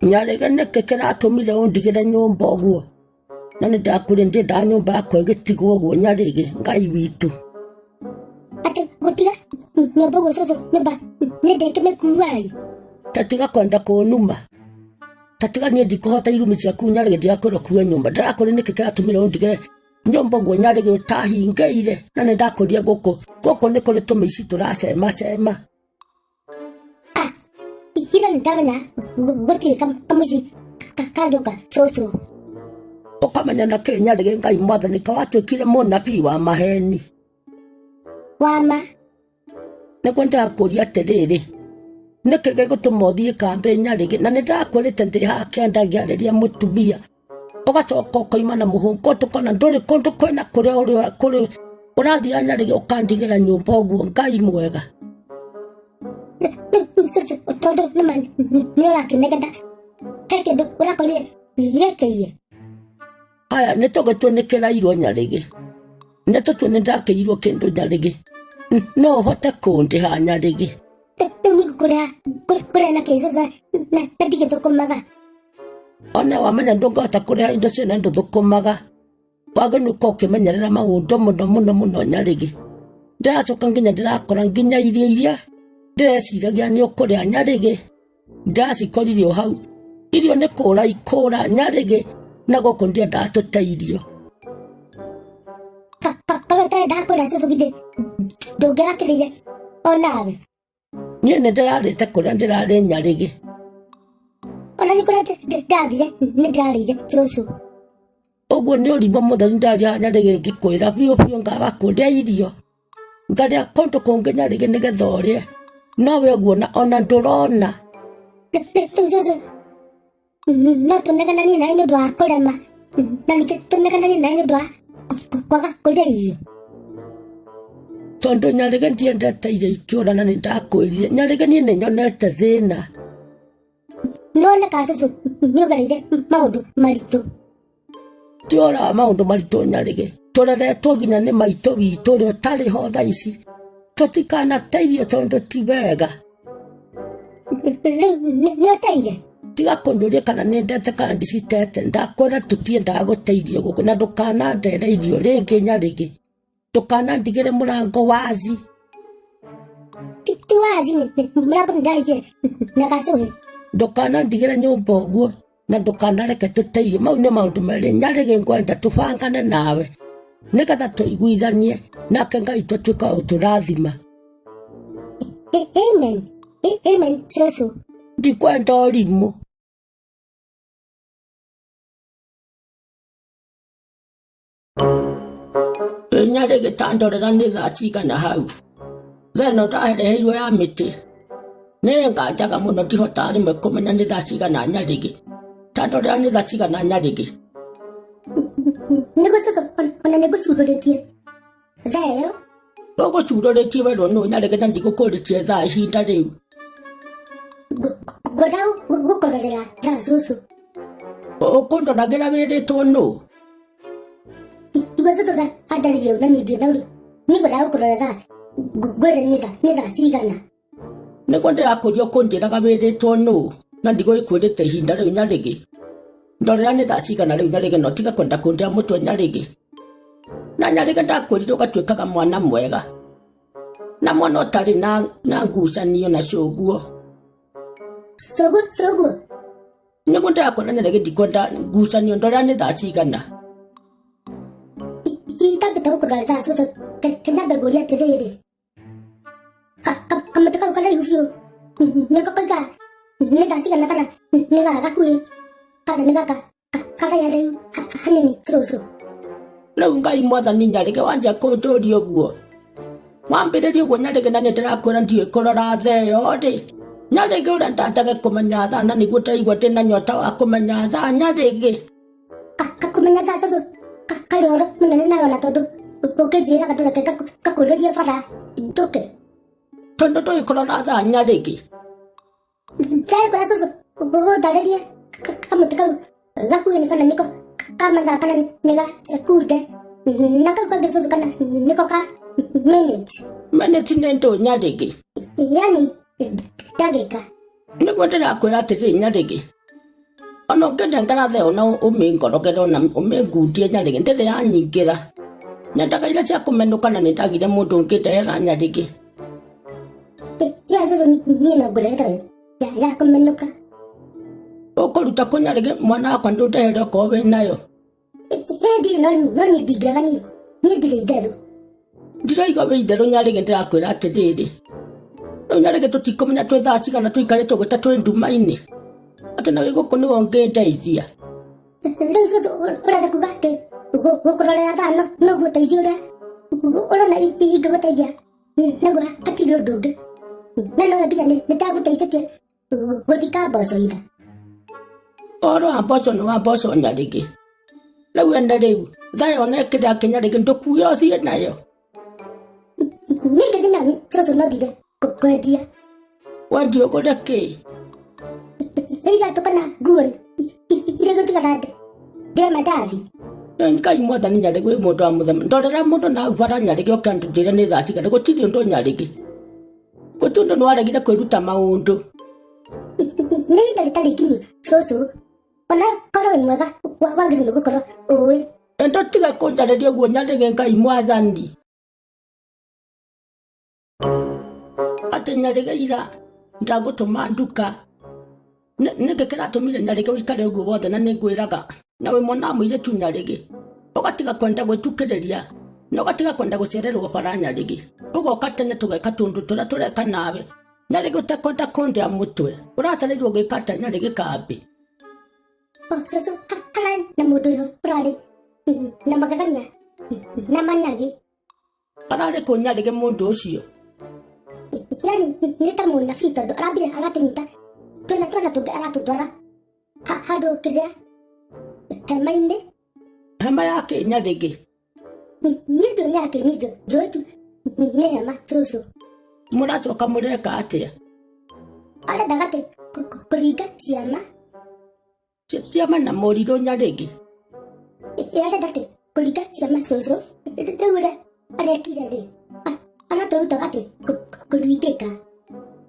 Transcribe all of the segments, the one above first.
Nyarĩge nĩkĩ kĩratũmire ũndigĩre nyũmba ũguo? Na nĩ ndakwĩrire ndiendaga nyũmba yakwa ĩgĩtigwo ũguo Nyarĩge, Ngai witũ. Atĩ gũtiga nyũmba ũguo cũcũ nyũmba nĩ ndĩkĩmĩkua-ĩ. Ta tiga kwenda kũnuma. Ta tiga niĩ ndikũhota irumi ciaku Nyarĩge ndirakwĩra ũkue nyũmba. Ndĩrakwĩrire nĩkĩ kĩratũmire ũndigĩre nyũmba ũguo Nyarĩge ũtahingĩire na nĩ ndakwĩrire gũkũ gũkũ nĩ kũrĩ tũmĩici tũracemacema. Ira nĩ ndamenya gũtirĩ kamũciĩ kangĩũka cũcũ. Ũkamenya na kĩ Nyarĩge Ngai mwathani ka watuĩkire mũnabii wa maheni. Wa ma. Nĩguo ndakũria atĩrĩrĩ, nĩkĩ gĩgũtũma ũthiĩ kambĩ Nyarĩge na nĩ ndakwĩrĩte ndĩ haha kĩanda ngĩarĩria mũtumia ũgacoka ũkoima na mũhũngũ tũkona ndũrĩ kũndũ kwĩna kũrĩa kũrĩ ũrathiĩ Nyarĩge ũkandigĩra nyũmba ũguo Ngai mwega. Rĩu cũcũ tondũ nĩma nĩ ũrakĩnegena he kĩndũ ũrakorire gĩkĩiye. Aya nĩ tũgĩtue nĩ kĩrairwo Nyarĩgĩ, nĩ tũtue nĩ ndakĩirwo kĩndũ Nyarĩgĩ, no ũhote kũndĩha Nyarĩgĩ? Rĩu niĩ ngũkũrĩha kũrĩha na kĩ cũcũ na ndigĩthũkũmaga. Ona wamenya ndũngĩhota kũrĩha indo ciene ndũthũkũmaga, wagĩrĩirwo nĩ gũkorwo ũkĩmenyerera maũndũ mũno mũno mũno Nyarĩgĩ. Ndĩracoka nginya ndĩrakora nginya irio iria ndĩreciragia nĩ ũkũrĩa Nyarĩgĩ, ndĩracikorire o hau. Irio nĩ kũra ikũra Nyarĩgĩ, na gũkũ ndiendaga tũte irio. Kawe ũtarendaga kũrĩa cũcũ githĩ ndũngĩrakĩrĩire onawe. Niĩ nĩ ndĩrarĩte kũrĩa ndĩrarĩ Nyarĩgĩ. Ona nĩ kũrĩa ndathire nĩ ndĩrarĩire cũcũ. Ũguo nĩ ũrimũ mũtheri ndarĩa Nyarĩgĩ ngĩkwĩra biũ biũ ngaga kũrĩa irio. Ngarĩa kũndũ kũngĩ Nyarĩgĩ nĩgetha ũrĩe. No we ũguo ona ndũrona. Rĩu cũcũ no tũnegenanie nawe nĩ ũndũ wa kũrema na ningĩ tũnegenanie nawe nĩ ũndũ wa kwaga kũrĩa irio. Tondũ Nyarĩgĩ ndiendete irio ikĩũra na nĩ ndakwĩrire Nyarĩgĩ niĩ nĩ nyonete thĩna. Nĩwoneka cũcũ nĩ ũgereire maũndũ maritũ. Ti ũhoro wa maũndũ maritũ Nyarĩgĩ, tũreretwo nginya nĩ maitũ witũ ũrĩa ũtarĩ ho thaa ici, tũtikanate irio tondũ ti wega. Rĩu nĩ ũteire? Tiga kũnjũria kana nĩ ndete kana ndicitete, ndakwĩra tũtiendaga gũte irio gũkũ na ndũkanandere irio rĩngĩ Nyarĩgĩ. Ndũkanandigĩre mũrango wazi. Ti wazi mũrango nĩ ndahingire na gacũhĩ. Ndũkanandigĩre nyũmba ũguo na ndũkanareke tũte irio. Mau nĩ maũndũ merĩ Nyarĩgĩ ngwenda tũbangane nawe nĩgetha tũiguithanie nake Ngai tũtuĩke wa gũtũrathima. Amen. Amen cũcũ. Ndikwenda ũrimũ. Ĩ Nyarĩgĩ ta ndorera nĩ thaa cigana hau? Thaa ĩno ndareheirwo ya mĩtĩ nĩ ĩnganjaga mũno ndihotaga rĩmwe kũmenya nĩ thaa cigana Nyarĩgĩ. Ta ndorera nĩ thaa cigana Nyarĩgĩ. Nĩguo cũcũ ona nĩ ngũcundũrĩtie thaa ĩyo. Ũgũcundũrĩtie werwo nũ Nyarĩgĩ na ndigũkũrĩtie thaa ihinda rĩu. Ngwenda gũkũrorera thaa cũcũ. Ũkũndoragĩra wĩrĩtwo nũ? Iwe cũcũ anjarĩrie ũũ na niĩ ndirĩ na ũru. Niĩ ngwendaga gũkũrorera thaa ngwĩre nĩ thaa nĩ thaa cigana. Nĩguo ndĩrakũria ũkũnjĩraga wĩrĩtwo nũ na ndigũgĩkwĩrĩte ihinda rĩu Nyarĩgĩ. Ndorera nĩ thaa cigana rĩu Nyarĩgĩ na ũtige kwenda kũndĩa mũtwe Nyarĩgĩ. Na Nyarĩgĩ ndakwĩrire ũgatuĩkaga mwana mwega na mwana ũtarĩ na, na ngucanio na cũguo. Cũguo cũguo. Nĩguo ndĩrakwĩra Nyarĩgĩ ndikwenda ngucanio ndorera nĩ thaa cigana. Itambĩte gũkũrora thaa cũcũ reke nyambe ngũrie atĩrĩrĩ. Kamũtĩ kau karaihu biũ nĩko koiga nĩ thaa cigana kana nĩ gaka gakuhĩ kana nĩ gaka karaya rĩu hanini cũcũ. Rĩu Ngai mwathani Nyarĩgĩ wanjia kũnjũria ũguo wambĩrĩria ũguo Nyarĩgĩ na nĩ ndĩrakwĩra ndiũĩ kũrora thaa ĩyo rĩ Nyarĩgĩ ũrenda njage kũmenya thaa na nĩguo ndaigua ndĩna nyota wa kũmenya thaa Nyarĩgĩ. Kakũmenya thaa cũcũ karĩ ũhoro mũnene nawe ona tondũ ũkĩnjĩraga ndũreke ngakũrĩrie bara njũke. Tondũ ndũĩ kũrora thaa Nyarĩgĩ. Ndagĩkora cũcũ ũndarĩrie kamũtĩ kau gakuhĩ nĩ kana nĩko ka mathaa kana nĩ ga sekunde na kau kangĩ cũcũ kana nĩko ka minute. Minute nĩ ndũ Nyarĩgĩ? Yani ndagĩka. Nĩguo ndĩrakwĩra atĩrĩrĩ Nyarĩgĩ. Ona ũngĩnengera theo na ũmĩngorogere ona ũmĩngundie nyarĩgĩ ndĩrĩ yanyingĩra. Nyendaga iria cia kũmenũka na nĩndagire mũndũ ũngĩndehera nyarĩgĩ. Ya cũcũ niĩ no ngũrehere ya kũmenũka. Ũkũruta kũ nyarĩgĩ mwana wakwa ndũndehere okorwo wĩ nayo. Ĩ ndirĩ no no niĩ ndingĩaga niĩ niĩ ndirĩ itherũ. Ndirauga wĩ itherũ nyarĩgĩ ndĩrakwĩra atĩrĩrĩ. Rĩu nyarĩgĩ tũtikũmenya twĩ thaa cigana tũikarĩte ũguo ta twĩ nduma-inĩ. Atĩ na wĩ gũkũ nĩwe ũngĩndeithia. Rĩu cũcũ ũrenda kuga atĩ gũkũrorera thaa no noguo ũteithio ũrĩa ũrona ingĩgũteithia naguo hatirĩ ũndũ ũngĩ. Na no nginya nĩ ndagũteithĩtie gũthika mboco ira. Ũhoro wa mboco nĩ wa mboco nyarĩgĩ. Rĩu ene rĩu thaa ĩyo ona ĩkĩrĩ akinya rĩngĩ ndũkuye ũthiĩ nayo. Niĩ ngĩthiĩ nayo cũcũ no thire kwendia. Wendia ũgũre kĩ? Iratũ kana nguo iria igũtigara ndĩe mandathi. Ngai mwathani nyarĩgĩ wĩ mũndũ wa mũthemba. Ndorera mũndũ na hau bara nyarĩgĩ oke anjĩre nĩ thaa cigana gũtirĩ ũndũ nyarĩgĩ. Gũtirĩ ũndũ nĩwaregire kwĩruta maũndũ. Nĩ ihinda rĩtarĩ ikinyu cũcũ. Ona korwo wĩ mwega wagĩrĩirwo nĩ gũkorwo ũĩ. Enda tiga kũnjarĩria ũguo nyarĩgĩ Ngai mwathani. Atĩ nyarĩgĩ ira ndagũtũma nduka. Nĩkĩ kĩratũmire nyarĩgĩ ũikare ũguo wothe na nĩngwĩraga na wĩ mwana wa mũirĩtu nyarĩgĩ. Ũgatiga kwenda gwĩtukĩrĩria na ũgatiga kwenda gũcererwo bara nyarĩgĩ. Ũgoka tene tũgeka tũũndũ tũrĩa tũreka nawe. Nyarĩgĩ ũtekwenda kũndĩa mũtwe. Ũracereirwo gwĩka atĩa nyarĩgĩ kambĩ? Cũcũ hararĩ na mũndũ ũyũ ũrarĩ na magegania na manyagi. Ararĩ kũ nyarĩgĩ mũndũ ũcio? Yani nĩ ta mũnabii tondũ arambire aratũnyita twĩna twana tũngĩ aratũtwara handũ kĩrĩa hema-inĩ. Hema ya kĩ nyarĩgĩ? Niĩ ndiũĩ nĩ yakĩ niĩ njũĩ tu nĩ hema cũcũ. Mũracoka mũreka atĩa? Arendaga atĩ kũringa ciama. Ciama na mũrirũ nyarĩgĩ. Ĩ arenda atĩ kũringa ciama cũcũ. Rĩu ũrĩa arekire rĩ, aratũrutaga atĩ kũringĩka.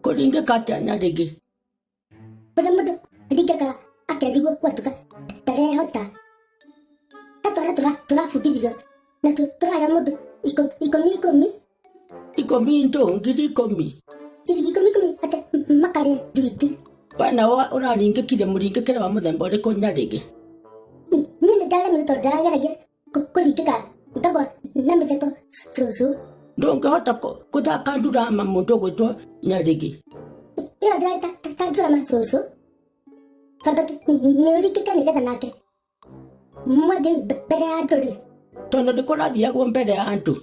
Kũringĩka atĩa nyarĩgĩ? Ũrĩa mũndũ aringĩkaga akerigwo gwatuka ndarehota. Ta twana tũrabundithio natuo tũraya mũndũ ikũmi ikũmi. Ikũmi ndũ 10,000. Ciringi ikũmi ikũmi atĩ makarĩa njuithi. We nawe ũraringĩkire mũringĩkĩre wa mũthemba ũrĩkũ nyarĩgĩ? Niĩ nĩ ndaremirwo tondũ ndĩrageragia kũringĩka ngagwa na mĩtheko cũcũ. Ndũngĩhota gũthaka ndurama mũndũ ũgwĩtwo nyarĩgĩ. Ĩyo ndĩrarĩ ta ndurama cũcũ tondũ nĩ ũringĩke nĩgetha nake mwathiĩ mbere ya andũ rĩ. Tondũ nĩ kũrathiagwo mbere ya andũ.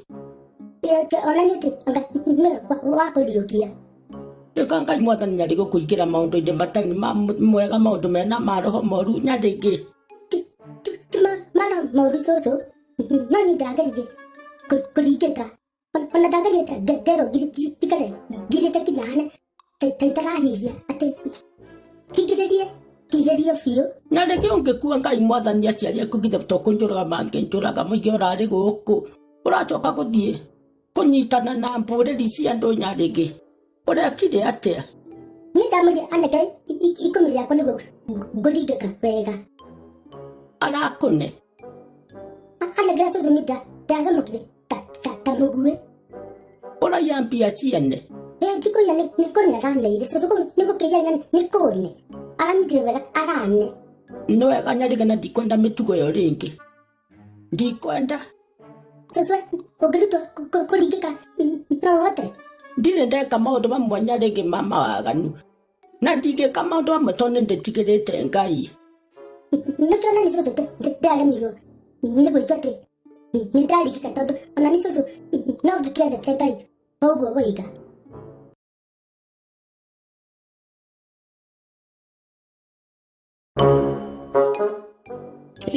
Onanie atĩ anga nĩwe wa kũriũkia. Ĩka Ngai mwathani nyarĩgĩ kũingĩra maũndũ-inĩ matarĩ ma mwega maũndũ mena maroho moru nyarĩgĩ. Ti maroho moru cũcũ no niĩ ndageririe kũringĩka. Ona ndageria ngerwo njikare ngirĩte nginya hane ta itarahihia atĩ hingĩrĩrie hihĩrio biũ. Na rĩngĩ ũngĩkua Ngai mwathani aciari aku githĩ to kũnjũraga mangĩnjũraga mũingĩ ũrarĩ gũkũ ũracoka gũthiĩ kũnyitana na mbũrĩri cia andũ nyarĩgĩ ũrekire atĩa? Niĩ ndamũria anengere ikũmi rĩakwa nĩguo ngũringĩka wega. Arakũne? Anengera cũcũ niĩ ndacamũkire ta mũguĩ. Ũraiya mbia ciene? Ĩ ti kũiya nĩ kũne araneire cũcũ kũu nĩ gũkĩiya nĩ kũne aranyitire wega arane. Nĩ wega nyarĩgĩ na ndikwenda mĩtugo ĩyo rĩngĩ. Ndikwenda. Cũcũ ũngĩrutwo kũringĩka no ũhote? Ndirĩ ndeka maũndũ mamwe nyarĩgĩ ma mawaganu na ndingĩka maũndũ mamwe tondũ nĩ ndĩtigĩrĩte Ngai. Nĩkĩo na nĩ cũcũ ndĩraremirwo nĩ gwĩtua atĩ nĩ ndaringĩka tondũ ona nĩ cũcũ no ngĩkĩendete Ngai o ũguo woiga.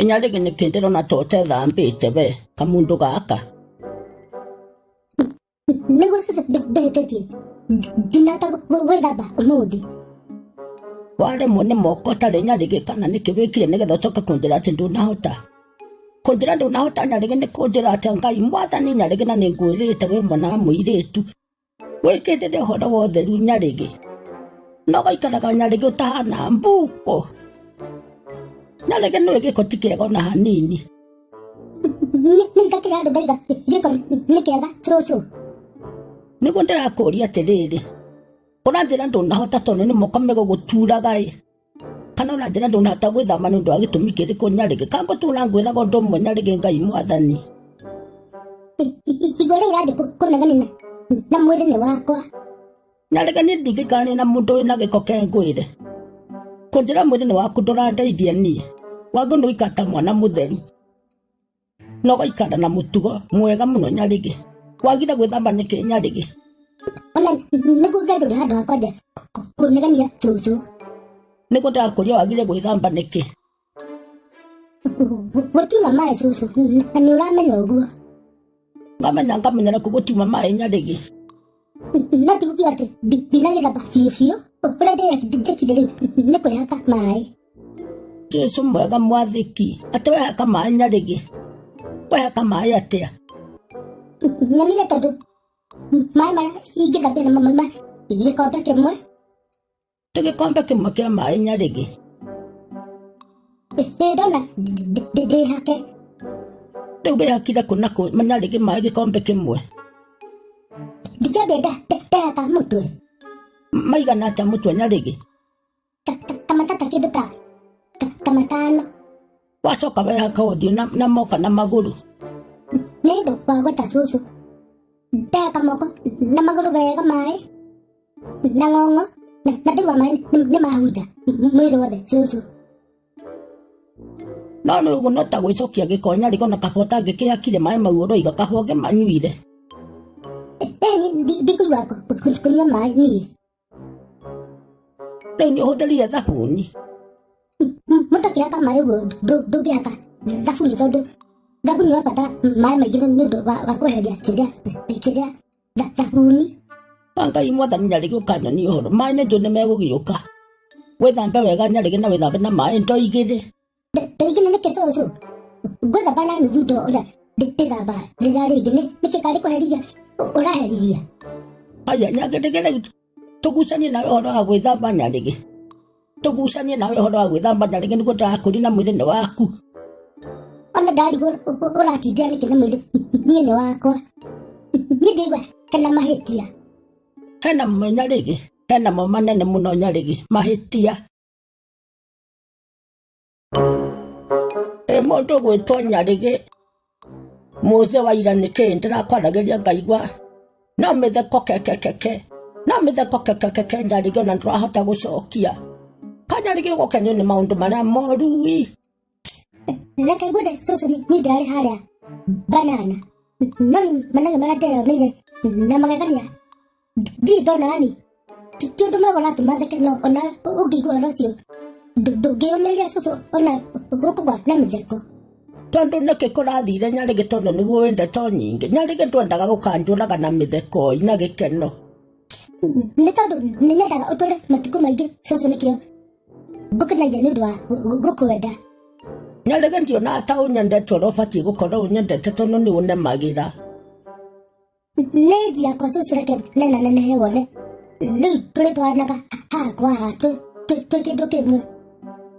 Inyarĩgĩ nĩkĩ ndĩrona ta ũtethambĩte we kamundu gaka. Nĩguo cũcũ ndĩhĩtĩtie ndinahota gwĩthamba ũmũthĩ. Waremwo nĩ moko ũtarĩ nyarĩgĩ kana nĩkĩ wĩkire nĩgetha ũcoke kũnjĩra atĩ ndũnahota. Kũnjĩra ndũnahota nyarĩgĩ nĩ kũnjĩra atĩa Ngai mwathani nyarĩgĩ na nĩngwĩrĩte wĩ mwana wa mũirĩtu. Wĩkĩndĩre ũhoro wa ũtheru nyarĩgĩ. Na ũgaikaraga nyarĩgĩ ũtahana mbuko. Nyarĩgĩ nĩũĩ gĩko ti kĩega ona hanini. Nĩ ndakĩrĩ handũ ndaiga gĩko nĩ kĩega cũcũ. Nĩguo ndĩrakũria atĩrĩrĩ, ũranjĩra ndũnahota tondũ nĩ moko megũgũturaga ĩ, kana ũranjĩra ndũnahota gwĩthamba nĩ ũndũ wa gĩtũmi kĩrĩkũ Nyarĩgĩ? Ka ngũtũra ngwĩraga ũndũ ũmwe Nyarĩgĩ Ngai mwathani. Igua rĩu ũrathiĩ kũnegenia na mwĩrĩ nĩ wakwa. Nyarĩgĩ niĩ ndingĩikarania na mũndũ wĩna gĩko ke ngwĩre. Kũnjĩra mwĩrĩ nĩ waku ndũrandeithia niĩ. Wagĩrĩirwo nĩ gũikara ta mwana mũtheru na ũgaikara na mũtugo mwega mũno Nyarĩgĩ. Wagire gwĩthamba nĩkĩ Nyarĩgĩ? Ona nĩguo ngethũre handũ ha kwanja kũnegenia cũcũ. Nĩguo ndĩrakũria wagire gwĩthamba nĩkĩ? Gũtiuma maĩ cũcũ na nĩ ũramenya ũguo. Ngamenya ngamenya nakuo gũtiuma maĩ Nyarĩgĩ. No ti kuga atĩ ndinagĩthamba biũ biũ, ũrĩa njĩkire rĩu nĩ kwĩhaka maĩ. Jesu mwega mwathĩki, atĩ wehaka maĩ Nyarĩgĩ? Wehaka maĩ atĩa? Nyonire tondũ maĩ marĩa ingĩthambia namo mauma gĩkombe kĩmwe. Ti gĩkombe kĩmwe kĩa maĩ Nyarĩgĩ. Ĩ ndona ndĩhake. Rĩu wĩhakire kũ na kũ Nyarĩgĩ maĩ gĩkombe kĩmwe? Ndikĩambia ndehaka mũtwe. Maigana atĩa mũtwe Nyarĩgĩ? Ta matata kĩndũ ta matano. Wacoka wehaka ũthiũ na moko na magũrũ. Nĩ ũndũ wa gweta cũcũ. Ndehaka moko na magũrũ wega maĩ na ng'ong'o na ndĩgua maĩ nĩ mahunja mwĩrĩ wothe cũcũ. No nĩ ũguo no ta gwĩcokia gĩko Nyarĩgĩ ona kaba ũtangĩkĩhakire maĩ mau ũroiga kaba ũngĩmanyuire. Ĩĩ ndikũigua kũnyua maĩ niĩ. Rĩu nĩ ũhũthĩrire thabuni? Mũndũ akĩhaka maĩ ũguo ndũngĩhaka thabuni tondũ thabuni ũrabatara maĩ maingĩ nĩ ũndũ wa kweheria kĩrĩa thabuni. Ngai mwathani Nyarĩgĩ ũkanyonia ũhoro maĩ nĩ njũĩ nĩ megũgĩũka. Wĩthambe wega Nyarĩgĩ na wĩthambe na maĩ ndoo igĩrĩ. Ndoo igĩrĩ nĩkĩ cũcũ? Ngwĩthamba na nuthu ndoo ũrĩa ndĩthambaga rĩrĩa rĩngĩ nĩkĩ karĩ kũherithia ũraherithia? Aya Nyarĩgĩ rĩu tũgucanie nawe ũhoro wa gwĩthamba Nyarĩgĩ. Tũgucanie nawe ũhoro wa gwĩthamba Nyarĩgĩ nĩguo ndĩrakũria na mwĩrĩ nĩ waku. Ona ndarigwo ũratindĩra nĩkĩ na mwĩrĩ niĩ nĩ wakwa. Niĩ ndĩigua hena mahĩtia. Hena mo Nyarĩgĩ, hena mo manene mũno Nyarĩgĩ, mahĩtia. Ĩ mũndũ ũgwĩtwo Nyarĩgĩ mũthĩ wa ira nĩkĩ ndĩrakwaragĩria ngaigua no mĩtheko kekekeke no mĩtheko kekekeke Nyarĩgĩ ona ndũrahota gũcokia. Ka Nyarĩgĩ ũgũkenio nĩ maũndũ marĩa moru ĩ. Reke ngwĩre cũcũ niĩ ndĩrarĩ harĩa banana no manage marĩa ndeyoneire na magegania ndirĩ ndona yani ti ũndũ mwega ũratũma theke no ona ũngĩigua ũhoro ũcio ndũngĩyũmĩrĩria cũcũ ona gũkũgwa na mĩtheko. Tondũ nĩkĩ kũrathire Nyarĩgĩ tondũ nĩguo wĩ ndeto nyingĩ. Nyarĩgĩ ndwendaga gũkanjũraga na mĩtheko na gĩkeno. Nĩ tondũ nĩ nyendaga ũtũre matukũ maingĩ cũcũ nĩkĩo ngũkenagia nĩ ũndũ wa gũkwenda. Nyarĩgĩ ndionaga ta ũnyendete ũrĩa ũbatiĩ gũkorwo ũnyendete tondũ nĩ ũnemagĩra. Nĩ nji yakwa cũcũ reke nena nenehe wone rĩu tũrĩtwaranaga haha kwa haha twĩ kĩndũ kĩmwe.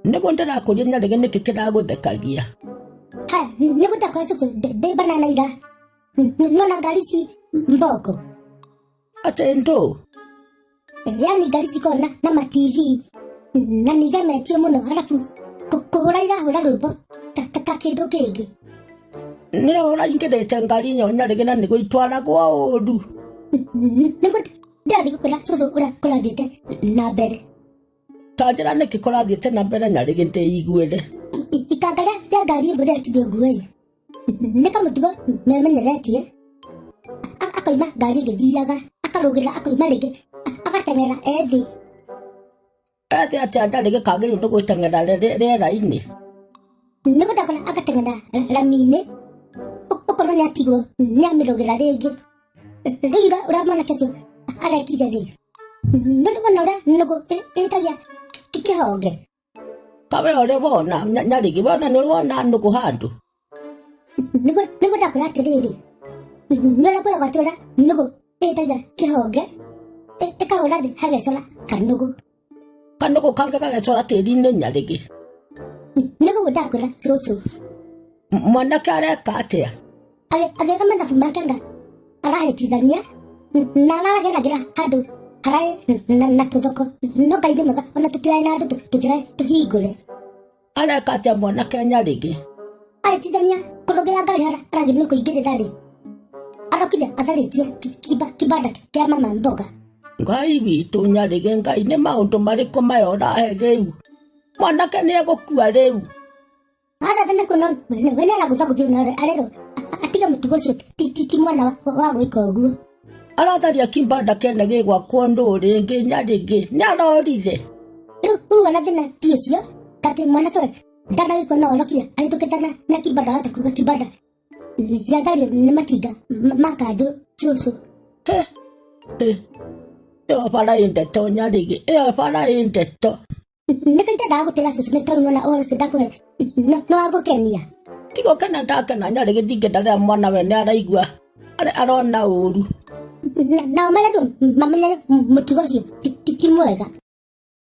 Nĩguo ndĩrakũria Nyarĩgĩ nĩkĩ kĩragũthekagia? Haya nĩguo ndakora cũcũ ndĩ banana ira nona ngari ici mboko. Atĩ ndũ? Yani ngari cikoragwo na ma TV na nĩ igemetio mũno arabu kũhũra irahũra rwĩmbo ta kĩndũ kĩngĩ. Nĩ ũraingĩrĩte ngari ĩyo Nyarĩgĩ na nĩguo itwaragwo ũru. Nĩguo ndĩrathiĩ gũkwĩra cũcũ ũrĩa kũrathiĩte na mbere. Ta njĩra nĩkĩ kũrathiĩte na mbere Nyarĩgĩ ndĩiguĩre. Ikanga rĩa ngari ĩmwe rĩrekire ũguo ĩ, nĩ kamũtugo memenyeretie, akoima ngari ĩgĩthiaga, akarũgĩrĩra akoima rĩngĩ, agateng'era e thĩ. E thĩ atĩa Nyarĩgĩ kagĩrĩirwo nĩ gũteng'era rĩera-inĩ? Nĩguo ndakora agateng'era rami-inĩ, ũkona nĩ atigwo nĩ amĩrũgĩra rĩngĩ. Rĩu ũrĩa mwanake ũcio arekire rĩ, nĩ wona ũrĩa nũgũ ĩtagia kĩhonge? Ka we ũrĩ wona Nyarĩgĩ, wona nĩ ũrĩ wona nũgũ handũ? Nĩguo ndakwĩra atĩrĩrĩ, nĩ ũrĩa kwĩragwo atĩ ũrĩa nũgũ ĩtagia kĩhonge, ĩkahũra thĩ hagecora kanũgũ. Kanũgũ kangĩ gagecora tĩri-inĩ Nyarĩgĩ. Nĩguo ndakwĩra cũcũ. Mwanake areka atĩa? Agĩka mathabu make nga arahĩtithania na arageragĩra handũ haraĩ na tũthoko, no Ngai nĩ mwega, ona tũtiraĩ na andũ, tũtiraĩ tũhingũre. Areka atĩa mwanake Nyarĩgĩ? Ahĩtithania kũrũgĩra ngari harĩa aragĩrĩirwo nĩ kũingĩrĩra rĩ, arokire atharĩtie kibanda kĩa mama mboga. Ngai witũ Nyarĩgĩ, Ngai nĩ maũndũ marĩkũ maya ũrahe rĩu? Mwanake nĩ egũkua rĩu. Aca tene kuona we nĩ aragũthagũthio na arerwo atige mũtugo ũcio, ti mwana wa gwĩka ũguo. Aratharia kibanda kĩene gĩgwakwo ndũ rĩngĩ Nyarĩgĩ nĩ arorire. Rĩu ona thĩna ti ũcio atĩ mwanake we ndanagĩkwo no orokire ahĩtũkĩte na kibanda, wahota kuga kibanda gĩathario nĩ matinga ma kanjũ cũcũ. Ĩyo bara ĩ ndeto Nyarĩgĩ, ĩyo bara ĩ ndeto. Nĩkĩo itendaga gũtĩra cũcũ, nĩ tondũ nona ũhoro ũcio ndakũhe nĩ wa gũkenia. Tigũkena ndakena Nyarĩgĩ, ndingĩenda rĩrĩa mwana we nĩ araigua arona ũru. Nao marendwo mamenye mũtugo ũcio ti mwega.